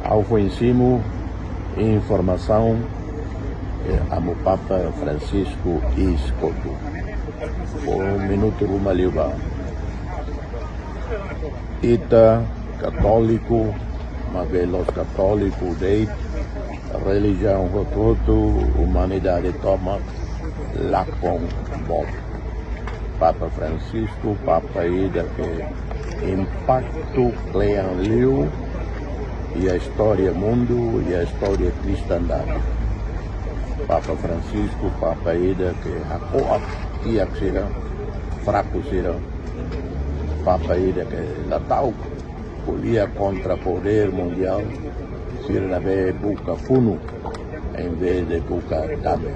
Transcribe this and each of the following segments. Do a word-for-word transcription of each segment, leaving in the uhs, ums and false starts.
Ha'u foin simu informasaun, eh, Amu Papa Francisco iis kotuk. Foin minutu ruma liubá. Ita katóliku, maibé la'ós katóliku de'it, relijiaun hotu-hotu, umanidade tomak, lakon boot. Papa Francisco, Papa ida ke impaktu kle'an liu iha istória mundu, iha istória kristaun. Papa Francisco, Papa ida ke hako'ak kiak sira, fraku sira, Papa ida ke la ta'uk ko'alia kontra podér mundiál, sira ne'ebé buka funu, em vez de buka dame.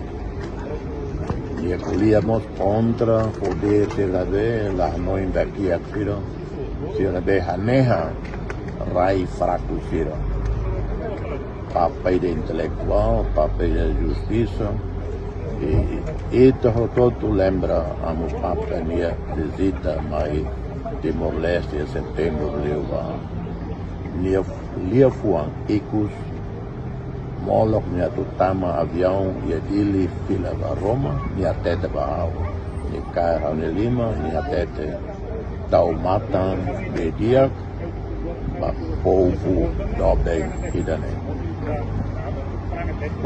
Nia ko'alia mós kontra podér sira ne'ebé la hanoin ba kiak sira, sira ne'ebé hanehan rai fraku sira. Papa ida intelektuál, Papa ida justisa, i ita hotu-hotu lembra Amu Papa nia vizita mai Timor-Leste iha setembru liubá. Nia liafuan ikus, molok nia atu tama aviaun iha Dili fila ba Roma, nia hatete ba ha'u. Nia kaer ha'u-nia liman, nia hatete: tau matan didi'ak ba povu doben ida-ne'e.